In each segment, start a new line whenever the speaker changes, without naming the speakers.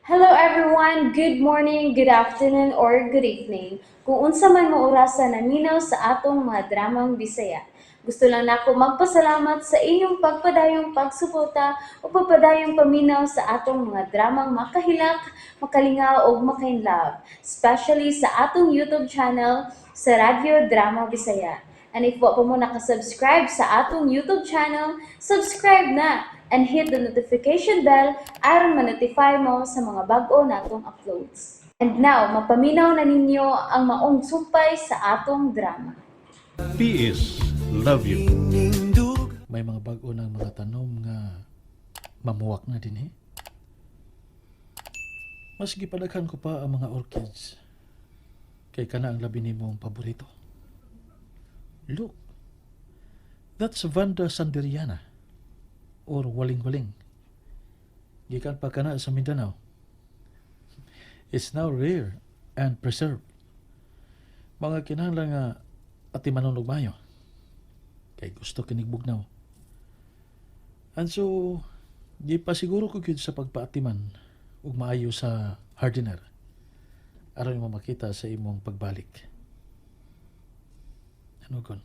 Hello everyone! Good morning, good afternoon, or good evening. Kung unsa man mo orasa naminaw sa atong mga dramang Bisaya. Gusto lang nako magpasalamat sa inyong pagpadayong pagsuporta o pagpadayong paminaw sa atong mga dramang makahilak, makalingaw ug makainlove, especially sa atong YouTube channel sa Radyo Drama Bisaya. And if wa pa mo nakasubscribe sa atong YouTube channel, subscribe na and hit the notification bell aron ma-notify mo sa mga bag-o natong uploads. And now, mapaminaw na ninyo ang maong sumpay sa atong drama.
PS Love you.
May mga bag-o ng mga tanom nga mamuwak na din eh. Mas gipadaghan ko pa ang mga orchids. Kay kana ang labi nimong paborito. Look, that's Vanda sanderiana or waling-waling. Gikan pa kana sa Mindanao. It's now rare and preserved. Mga kinahanglan nga atimanon og maayo. Kay gusto kinig bugnaw. And so, di pa siguro ko gyud sa pagpaatiman ug maayo sa hardener aron mo makita sa imong pagbalik. Ano kon?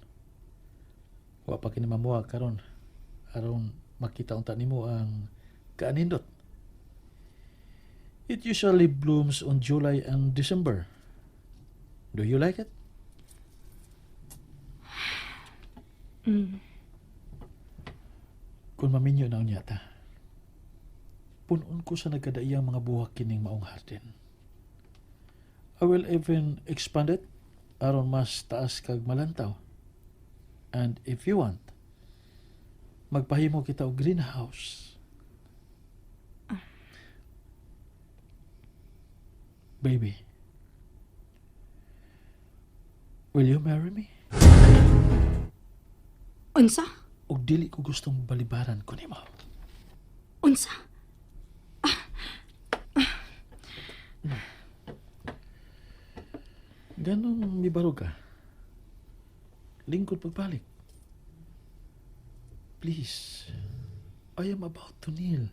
Wa pa kini mamuha karon aron makita unta nimo ang kaanindot. It usually blooms on July and December. Do you like it? Kung maminyo na unya ta, punon ko sa nagkadaiyang mga buhak kining maong hardin. I will even expand it aron mas taas kag malantaw. And if you want, magpahimo kita og greenhouse. Baby, will you marry me?
Unsa?
Og dili ko gustong balibaran ko nimo.
Unsa?
Ganong mibaro ka. Lingkod pagbalik. Please, I am about to kneel.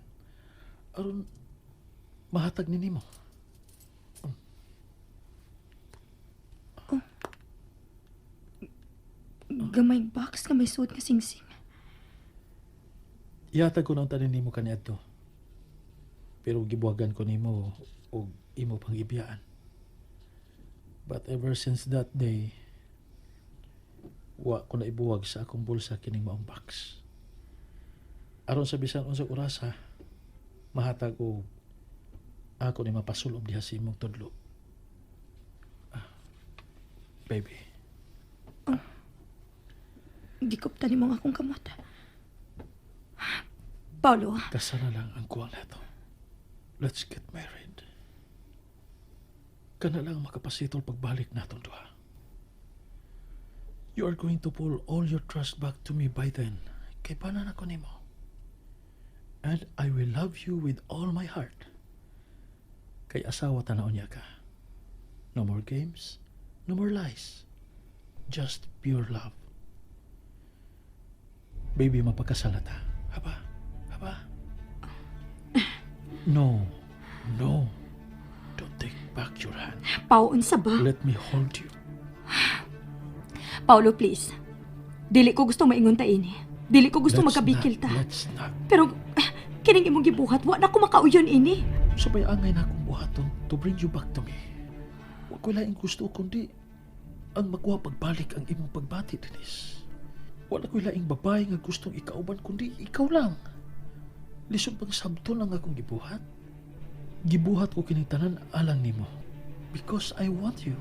Aron mahatag ni nimo.
Gamay box nga may suot nga singsing.
Ihatag ko na ang tanin nimo kaniadto. Pero gibuhagan ko nimo og imo pang ibiyaan. But ever since that day, wa ko na ibuwag sa akong bulsa kining maong box. Aron sa bisan unsang orasa, mahatag og ako ni mapasulob diha sa imong tudlo. Ah, baby,
Gikupta nimo ang akong kamot. Paulo,
kasal na lang ang kuwang nato. Let's get married. Kana lang makapasitol pagbalik natong duha. You are going to pull all your trust back to me by then. Kay paano na ko nimo. And I will love you with all my heart. Kay asawa tanaw niya ka. No more games, no more lies. Just pure love. Baby, mapagkasal na ta. Haba? Haba? No. No. Don't take back your hand.
Pao, unsa ba?
Let me hold you.
Paulo, please. Dili ko gusto maingon ta ini. Dili ko gusto
Let's
magkabikil
not,
ta.
Let's not.
Pero kining imong gibuhat, wa na ko makauyon ini.
Sabay angay na akong buhaton to bring you back to me. Wa ko laing gusto kundi ang makuha pagbalik ang imong pagbati, Denise. Wala ko'y laing babae nga gustong ikauban kundi ikaw lang. Lisod bang sabton ang akong gibuhat? Gibuhat ko kining tanan alang nimo. Because I want you.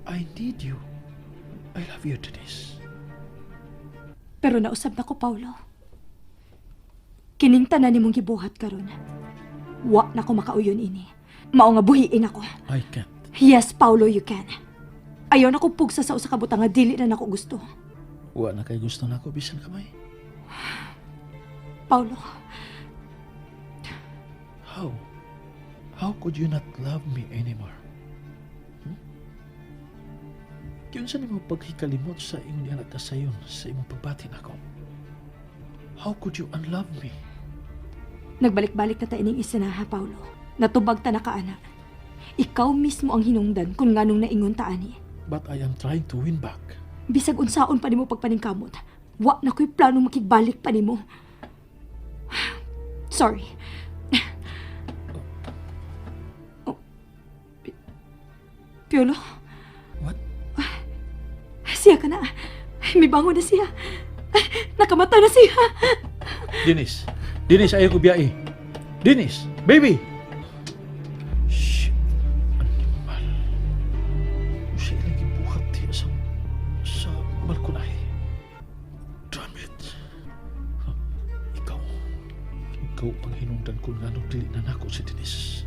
I need you. I love you, Denise.
Pero nausab na ko, Paulo. Kining tanan nimong gibuhat karon. Wa na ko makauyon ini. Mao nga buhiin ako.
I can't.
Yes, Paulo, you can. Ayaw na ko pugsa sa usa ka butang nga dili na nako gusto.
Wa na kay gusto nako bisan kamay.
Paulo,
How? How could you not love me anymore? Hmm? Kiunsa nimo paghikalimot sa imong anak kasayon sa imong pagbati nako? How could you unlove me?
Nagbalik-balik na ta ining isinaha, Paulo. Natubag ta na ka, ana. Ikaw mismo ang hinungdan kung nganong naingon ta ani.
But I am trying to win back.
Bisag unsaon pa nimo pagpaningkamot. Wa na ko'y plano makigbalik pa nimo. Sorry. Oh. Piolo?
What?
Siya ka na. Ay, may bangon na siya. Nakamata na siya.
Dennis. Dennis, ayaw ko biyahe. Dennis, baby! Shit. Animal. Siya ilang gibuhat diya sa balkonahe. Damn it. Huh. Ikaw. Ikaw ang hinungdan ko nga nung dili na nako si Dennis.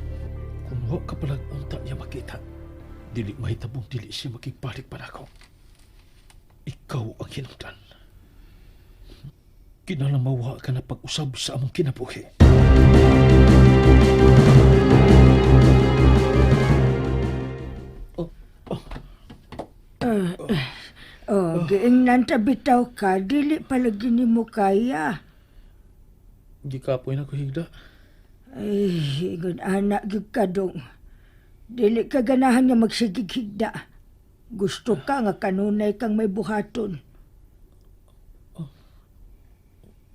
Kung wa ka palag unta niya makita, dili mahitabong dili siya makigbalik pa nako. Ikaw ang hinungdan. Kinalamawa ka na pag-usab sa among kinabuhi. Oh,
Oh, giingnan ta bitaw ka, dili palagi nimo kaya.
Gikapoy na ko higda.
Ay, ingon anak gyud ka dong. Dili ka ganahan nga magsigig-higda. Gusto ka nga kanunay kang may buhaton.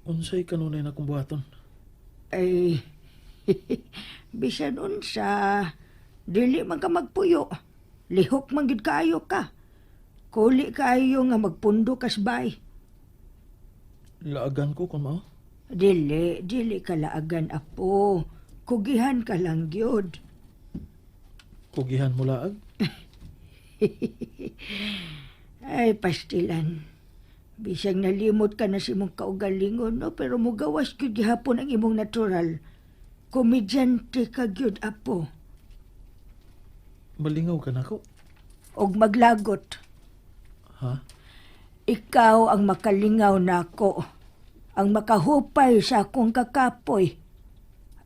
Unsay kanunay na kong buhaton?
Ay, bisan unsa, dili man ka magpuyo. Lihok man gyud kaayo ka. Kuli kaayo nga magpundo kas bay.
Laagan ko kung mao.
Dili, dili ka laagan apo. Kugihan ka lang gyud.
Kugihan mo laag.
Ay, pastilan. Bisag nalimot ka na sa imong kaugalingon, no? Pero mugawas gyud gihapon ang imong natural. Komedyante ka gyud, apo.
Malingaw ka nako.
Og maglagot.
Ha?
Ikaw ang makalingaw nako. Ang makahupay sa akong kakapoy.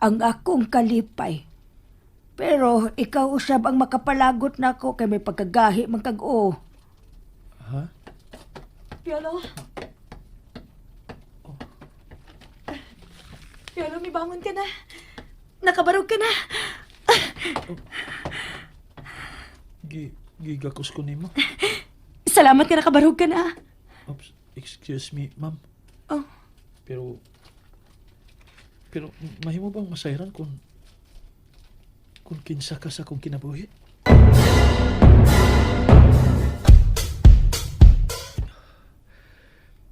Ang akong kalipay. Pero ikaw usab ang makapalagot nako kay may pagkagahi man kag o.
Ha?
Piolo? Piolo, may bangon ka na. Nakabarog ka na.
Gigakos ko nimo.
Salamat ka nakabarog ka na.
Oops, excuse me, ma'am.
Oh.
Pero mahimo bang masayran kung kinsa ka sa akong kinabuhi?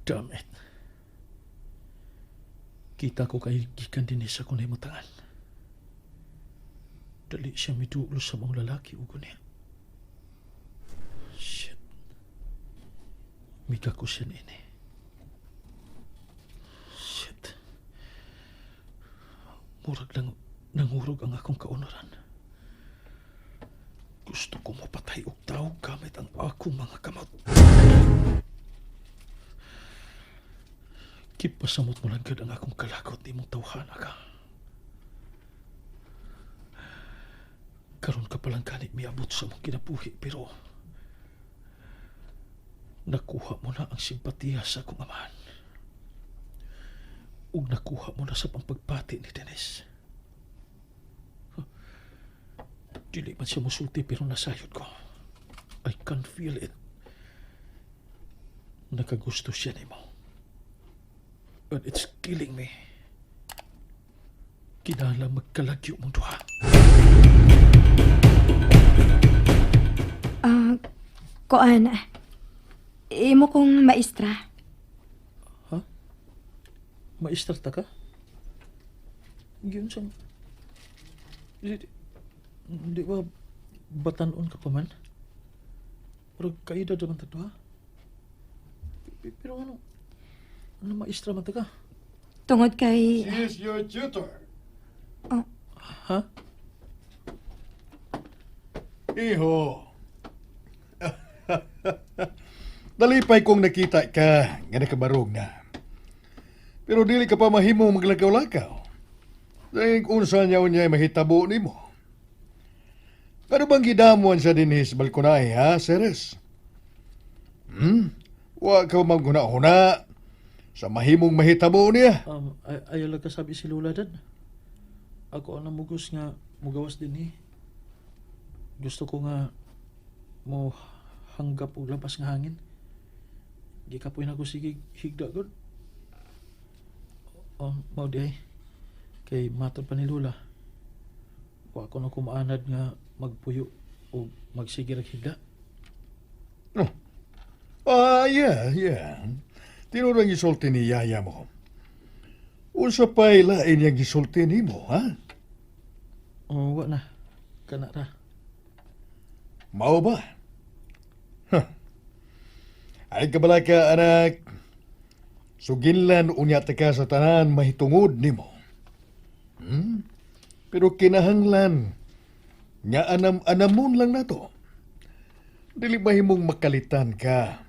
Damn it. Kita ko kay gikan din sa akong nahimutangan. Dali siya midulo sa mga lalaki ugo niya. Shit. Mika ko siya niini. Shit. Murag lang nangurog ang akong kaunuran. Gusto ko mapatay og tao gamit ang akong mga kamot. Kipasamot mo lang gud ang akong kalakot nimong tawhana ka. Karon ka palang ganit miabot sa mong kinabuhi pero nakuha mo na ang simpatiya sa akong amahan. Ug nakuha mo na sa pangpagpati ni Dennis. Huh. Dili man siya musulti pero nasayod ko. I can feel it. Nakagusto siya nimo. And it's killing me. Kinahanglan magkalagyo mong duha.
Ah, koan. Imo kong maestra.
Maistarta ka? Yun sa... Di ba batanon ka pa man? Pero kaida naman ta duha. Pero ano? Ano maestra man ta ka?
Tungod kay...
She is your tutor.
Ha?
Iho. Dalipay kong nakita ka nga nakabarog na. Pero dili ka pa mahimo maglakaw-lakaw. Dahil unsa niya unyay mahitabo nimo. Ano bang gidamuan sa dinhi sa balkonahe ha, Ceres? Hmm? Wa ka maghuna-huna sa mahimong mahitabo niya.
Ayaw lang kasabi si Lola dad. Ako ang namugos nga Mugawas dinhi. Gusto ko nga mo hanggap og labas nga hangin. Gikapoy na ko, sige higda gud. Mao diay kay matod pa ni Lola. Wa ko na kumaanad nga magpuyo o magsige rag higda.
Oh. Ah, yeah. Tinuod ang gisulti ni yaya mo. Unsa pa'y lain niyang gisulti nimo, ha?
Oh, wa na. Kana ra.
Mao ba? Huh. Ay kabala ka, anak. Suginlan unya ta ka sa tanan mahitungod nimo. Pero kinahanglan nga anam-anamon lang nato. Dili mahimong makalitan ka.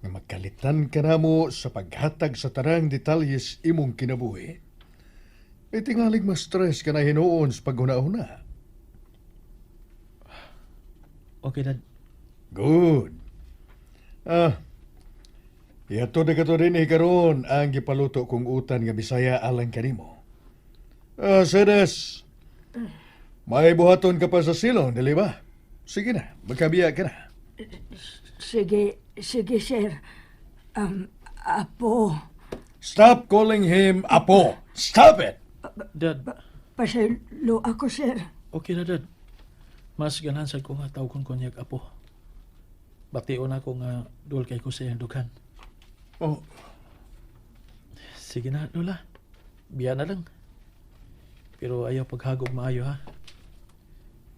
Nga makalitan ka namo sa paghatag sa tanang detalye imong kinabuhi. Ay tingalig mas stress ka na hinuon sa paghuna-huna.
Okay, Dad.
Good. Ah, ihatod na kato dinhi karon ang gipaluto kong utan nga Bisaya alang kanimo. Ah, Ceres, may buhaton ka pa sa silong, dili ba? Sige na, magkabiya ka na.
Sige, sige, sir. Apo,
Stop calling him Apo. Stop it!
Dad,
pasaylo ako, sir.
Okay na, Dad. Mas ganahan sad ko nga tawgon ko niyag apo. Bation nako nga duol kay ko sa iyang dughan.
Oh,
Sige na, Lola. Biya na lang. Pero ayaw paghagog maayo, ha.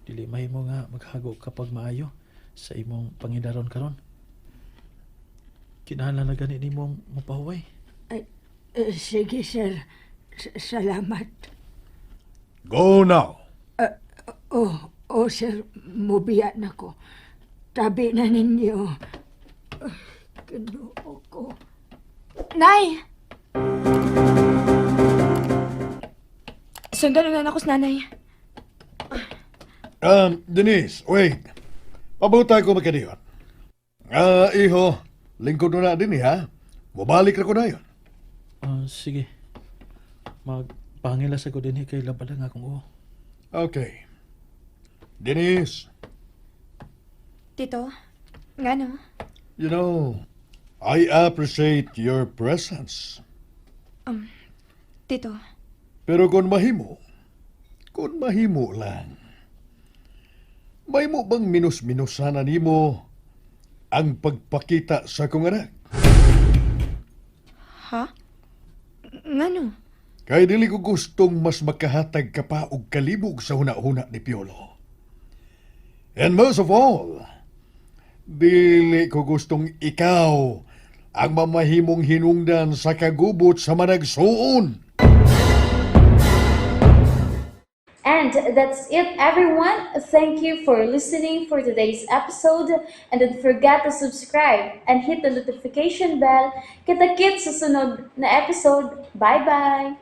Dili mahimo nga maghagog kapag maayo sa imong pangidaron karon. Kinahanglan na gani nimong mapahuway.
Ay, eh, sige, sir. Salamat.
Go now.
Oh, sir, mubiya na ko. Tabi na ninyo. Ay, Ginoo ko.
Nay! Sundan na ako sa nanay.
Denise, wait. Pabuta ko magkadiyot. Ah, iho, lingkod na dinhi, ha? Mubalik ra ko na yun.
Ah, sige. Magpangila sa ko dinhi kay labad ang akong uho.
Okay. Denise,
Tito, ngano?
I appreciate your presence.
Tito,
Pero kung mahimo lang, mahimo bang minus-minusan na nimo ang pagpakita sa akong anak?
Ha? Ngano?
Kay dili ko gustong mas makahatag ka pa og kalibog sa huna-huna ni Piolo. And most of all, dili ko gustong ikaw ang mamahimong hinungdan sa kagubot sa managsuon.
And that's it, everyone. Thank you for listening for today's episode. And don't forget to subscribe and hit the notification bell. Kita-kits sa sunod na episode. Bye-bye!